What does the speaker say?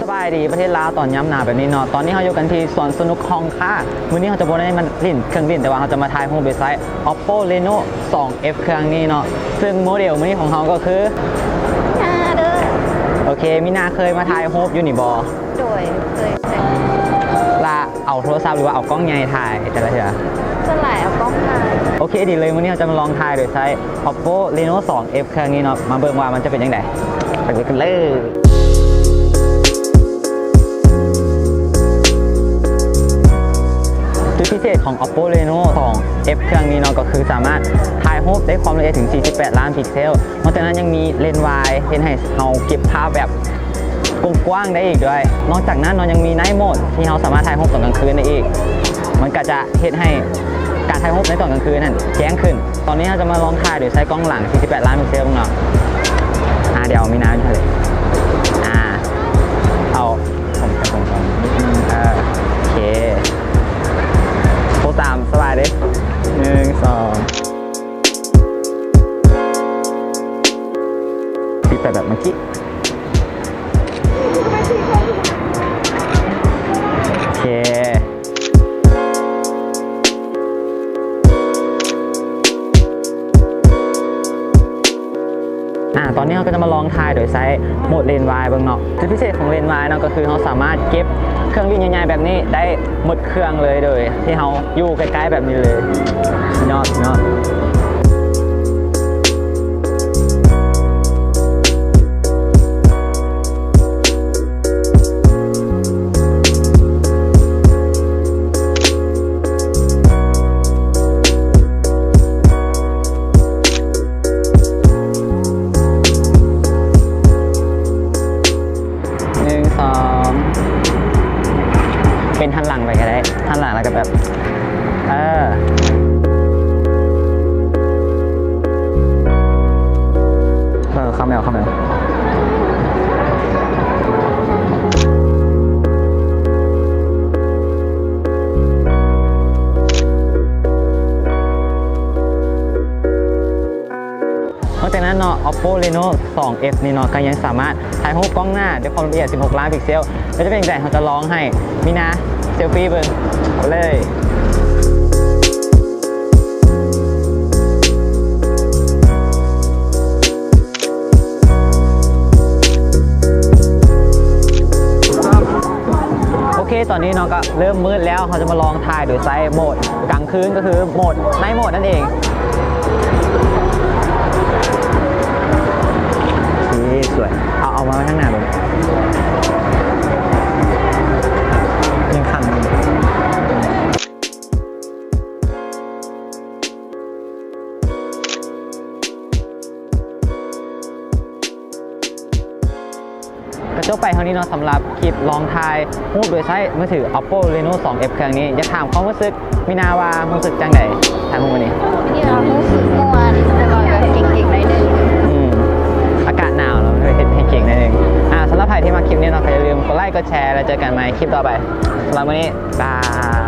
ສະບາຍດີປະເທດລາວຕອນຍາມໜາວແບບນີ້ເນາະ. ຕອນນີ້ເຮົາຢູ່ກັນທີ່ສວນສະໜຸກຮ່ອງຄ້າ. ມື້ນີ້ເຮົາຈະບໍ່ໄດ້ມາຫຼິ້ນເຄື່ອງຫຼິ້ນ, ແຕ່ວ່າເຮົາຈະມາຖ່າຍຮູບໂດຍໃຊ້ Oppo Reno ສອງ F ເຄື່ອງນີ້ເນາະ. ເຊິ່ງໂມເດວມື້ນີ້ຂອງເຮົາກໍຄື ໜ້າເດີ. ໂອເຄ, ມີນາເຄີຍມາຖ່າຍຮູບຢູ່ນີ້ບໍ່? ໂດຍ, ເຄີຍ. ລະເອົາໂທລະສັບ ຫຼືວ່າເອົາກ້ອງໃຫຍ່ຖ່າຍແຕ່ລະເທື່ອ? ສ່ວນຫຼາຍເອົາກ້ອງຖ່າຍ. ໂອເຄ, ດີເລີຍ. ມື້ນີ້ເຮົາຈະມາລອງຖ່າຍໂດຍໃຊ້ Oppo Reno ສອງ F ເຄື່ອງນີ້ເນາະ. ມາເບິ່ງວ່າມັນຈະເປັນຈັ່ງໃດ. ໄປເບິ່ງກັນເລີຍ. ຈຸດພິເສດຂອງ Oppo Reno ສອງ F ເຄື່ອງນີ້ເນາະ ກໍຄືສາມາດຖ່າຍຮູບໄດ້ຄວາມລະອຽດເຖິງສີ່ສິບແປດລ້ານພິກເຊວ. ນອກຈາກນັ້ນຍັງມີເລນວາຍ ເຮັດໃຫ້ເຮົາເກັບພາບແບບກວ້າງໆໄດ້ອີກດ້ວຍ. ນອກຈາກນັ້ນເນາະ ຍັງມີ Night Mode ທີ່ເຮົາສາມາດຖ່າຍຮູບຕອນກາງຄືນໄດ້ອີກ. ມັນກໍຈະເຮັດໃຫ້ການຖ່າຍຮູບໃນຕອນກາງຄືນນັ້ນແຈ້ງຂຶ້ນ. ຕອນນີ້ເຮົາຈະມາລອງຖ່າຍໂດຍໃຊ້ກ້ອງຫຼັງສີ່ສິບແປດລ້ານພິກເຊວເບິ່ງເນາະ. ອາ ດຽວມີນາຢູ່ຫັ້ນເລີຍ. ອາ ເອົາ ເອີ ໂອເຄ. ໂພສສາມ ສະບາຍເດ້. ໜຶ່ງ ສອງ ປິດໄປແບບເມື່ອກີ້. ໂອເຄ. ອາ ຕອນນີ້ເຮົາກໍຈະມາລອງຖ່າຍໂດຍໃຊ້ໂໝດເລນວາຍເບິ່ງເນາະ. ຈຸດພິເສດຂອງເລນວາຍເນາະ ກໍຄືເຮົາສາມາດເກັບເຄື່ອງວິດໃຫຍ່ໆແບບນີ້ໄດ້ໝົດເຄື່ອງເລີຍ ໂດຍທີ່ເຮົາຢູ່ໃກ້ໆແບບນີ້ເລີຍ. ຍອດ ຍອດ. ໜຶ່ງ ສອງ ເປັນຫັນຫຼັງໄປກໍໄດ້. ຫັນຫຼັງແລ້ວກໍແບບ ເອີ ເອີ ຄາແມວ ຄາແມວ. ນອກຈາກນັ້ນເນາະ Oppo Reno ສອງ F ນີ້ເນາະ ກໍຍັງສາມາດຖ່າຍຮູບກ້ອງໜ້າດ້ວຍຄວາມລະອຽດສິບຫົກລ້ານພິກເຊວ. ແລ້ວຈະເປັນຈັ່ງໃດ ເຮົາຈະລອງໃຫ້ມີນາເຊລຟີເບິ່ງ. ເອົາເລີຍ. ໂອເຄ, ຕອນນີ້ເນາະ ກໍເລີ່ມມືດແລ້ວ. ເຮົາຈະມາລອງຖ່າຍໂດຍໃຊ້ໂໝດກາງຄືນ ກໍຄືໂໝດ Night Mode ນັ້ນເອງ. ໂອເຄ, ສວຍ. ເອົາ, ເອົາມາໄວ້ທາງໜ້າເບິ່ງ. ຍັງຄັນຢູ່. ກໍຈົບໄປເທົ່ານີ້ເນາະ ສຳລັບຄລິບລອງຖ່າຍຮູບໂດຍໃຊ້ມືຖື Oppo Reno ສອງ F ເຄື່ອງນີ້. ຢາກຖາມຄວາມຮູ້ສຶກມີນາວ່າຮູ້ສຶກຈັ່ງໃດ ຖ່າຍຮູບມື້ນີ້? ເອີ ຮູ້ສຶກມ່ວນ ແຕ່ວ່າແບບເກັ່ງໆໜ້ອຍໜຶ່ງ. ອືມ ອາກາດໜາວເນາະ ເຮັດໃຫ້ເກັ່ງໜ້ອຍໜຶ່ງ. ອ່າ ສຳລັບໃຜທີ່ມັກຄລິບນີ້ເນາະ ກໍຢ່າລືມກົດໄລ ກົດແຊ ແລ້ວເຈີກັນໃໝ່ຄລິບຕໍ່ໄປ. ສຳລັບມື້ນີ້ ບາຍ.